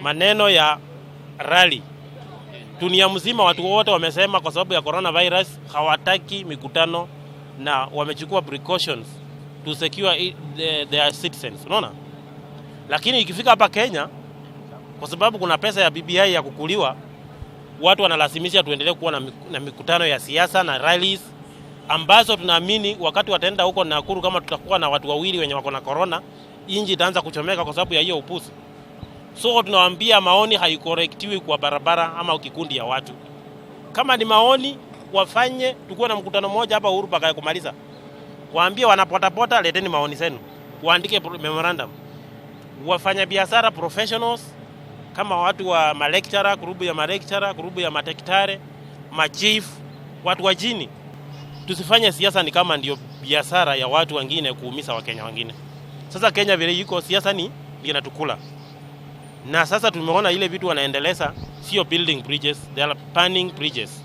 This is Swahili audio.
Maneno ya rally dunia mzima, watu wote wamesema kwa sababu ya coronavirus hawataki mikutano na wamechukua precautions to secure their citizens, unaona. Lakini ikifika hapa Kenya, kwa sababu kuna pesa ya BBI ya kukuliwa, watu wanalazimisha tuendelee kuwa na mikutano ya siasa na rallies ambazo tunaamini wakati wataenda huko Nakuru, kama tutakuwa na watu wawili wenye wako na corona, inji itaanza kuchomeka kwa sababu ya hiyo upuzi. So tunawaambia maoni haikorektiwi kwa barabara ama kikundi ya watu. Kama ni maoni wafanye, tukuwe na mkutano mmoja hapa Uhuru Park ya kumaliza. Waambie wanapotapota, leteni maoni zenu, waandike memorandum. Wafanya biashara professionals kama watu wa malecturer, grupu ya malecturer, grupu ya madaktari, machief, watu wa chini. Tusifanye siasa ni kama ndio biashara ya watu wengine kuumiza Wakenya wengine. Sasa Kenya vile iko siasa ni ndio inatukula. Na sasa tumeona ile vitu wanaendeleza sio building bridges, they are burning bridges.